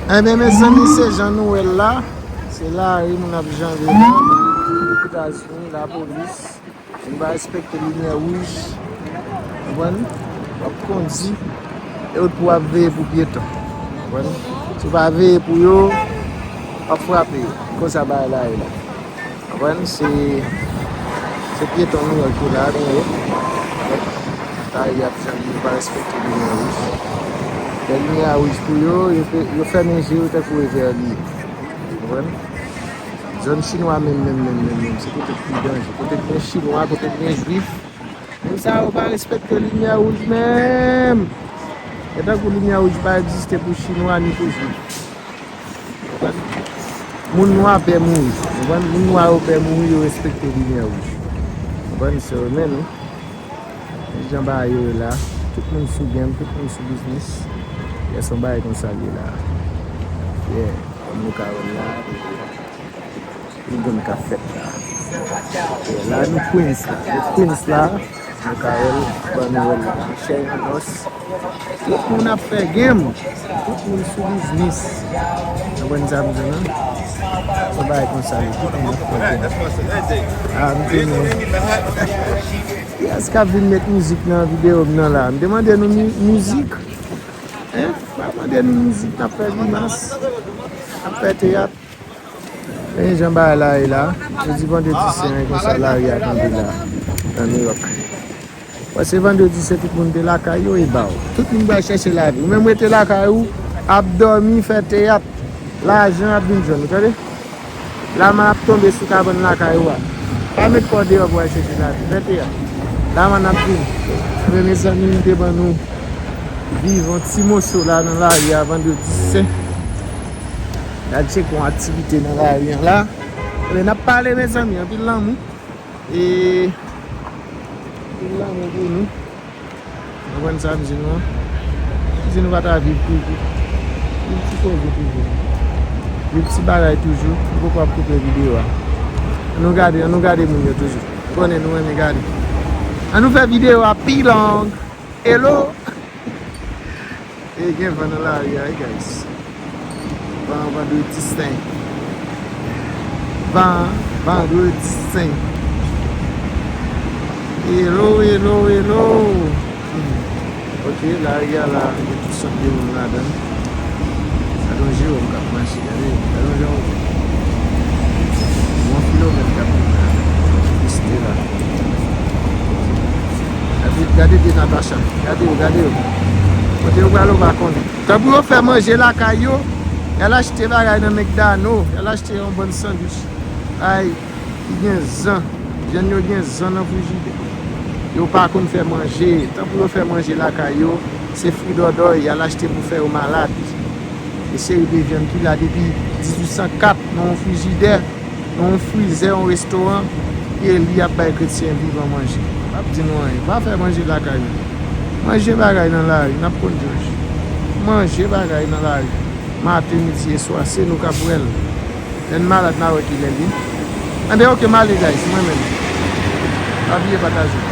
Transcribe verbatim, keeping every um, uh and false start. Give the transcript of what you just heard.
Ebyen, mezanmi, se jan nou wè l la. Se lari moun ap janbe la. Etazini, lapolis. Moun pa respekte limyè wouj. Konprann? W ap kondi. E w pou w ap veye pou pyeton. Konprann? Si w pa veye pou yo, w ap frape yo. Konsa bagay la ye la. Konprann? Se, se pyeton Nouyòk yo la, nou ye. Lari ap janbe, yo pa respekte limyè wouj. Lè limyè a wouj pou yo, yo fe-, yo fèmen je yo tankou evè li ye. Konprann? Zòn chinwa menm, menm, menm, menm, menm. Se kote k pi danje. Kote k gen chinwa, kote k gen jwif. Moun sa yo pa respekte limyè wouj menm. E tankou limyè wouj pa egziste pou chinwa ni pou jwif. Konprann? Moun nwa pè mouri. Konprann? Moun nwa yo pè mouri, yo respekte limyè wouj. Konprann? Se yo menm, wi. Jan bagay yo ye la. Tout moun sou game, tout moun sou biznis. Yè, se yon bagay konsa l ye la. Yeah, kòm nou ka wè l la. Yon grenn k ap fèt la. La nou Queens la. Nou Queens la. Nou ka wè l, ban nou wè l la. Chè yon nòs. Tout moun ap fè game. Tout moun sou biznis. Konprann sa m di nou? Se yon bagay konsa li. Tout moun ap fè game. Ah, m di nou. Kiyès k ap vin met mizik nan videyo m nan la? M te mande nou mi-, mizik. Hein? Pa mande nou mizik, n ap fè grimas. N ap fè teyat. Men jan bagay la ye la. Jodi vandredi sen, konsa lari a kanpe la, nan Nouyòk. Paske vandredi sen, tout moun te lakay yo, e ba w. Tout moun pral chèche lavi. Ou menm rete lakay ou, ap dòmi, fè teyat. Lajan ap vin jwenn ou, tande? Laman ap tonbe sou kabann lakay ou a. Pa met kò w deyò pou w al chèche lavi. Fè teyat. Laman ap vin. Ebyen, mezanmi, m te ban nou viv yon ti moso la nan lari a, vandredi sen. N al tcheke yon aktivite nan lari an la. Ebyen, n ap pale, mezanmi, anpil lanmou. E anpil lanmou pou nou. Konprann sa m di nou an? M di nou pa ta viv toujou. Viv ti koze toujou. Viv ti bagay toujou. M poko ap koupe videyo a. Ann nou gade, ann nou gade moun yo toujou. M konnen nou renmen gade. Ann nou fè videyo a pi long. Hello! E gen van nan lari a, wi, guys. Van, vandredi sen. Van, vandredi sen. Hello, hello, hello. Hmm. Ok, lari a la, gen tout sòt de moun ladan l. Gade yon Jewòm k ap mache, gade, gade yon jan ou wè. Yon Filomèn k ap vin la. Estela. Gade, gade de Natacha. Gade yo, gade yo. Kote yo pral, ou pa konnen. Tanpri yo fè manje lakay yo, y al achte bagay nan McDonald, y al achte yon bann sandwich. Ay, ki gen zan. Jèn yo gen zan nan frijidè. Yo pa konn fè manje. Tanpri yo fè manje lakay yo, se fridòdòy y al achte pou fè yo malad. E seri de vyann ki la depi dizuit san kat nan yon frijidè, nan yon frizè, yon restoran, e li ap bay kretyen vivan manje. M ap di nou anyen, pa fè manje lakay nou. Manje bagay nan lari, n ap konn jòj. Manje bagay nan lari. Maten, midi e swa, se nou k ap wè l. Lè n malad, n a wè kilè l ye. Anben, ok, m ale, guys, mwen menm. Pa bliye pataje.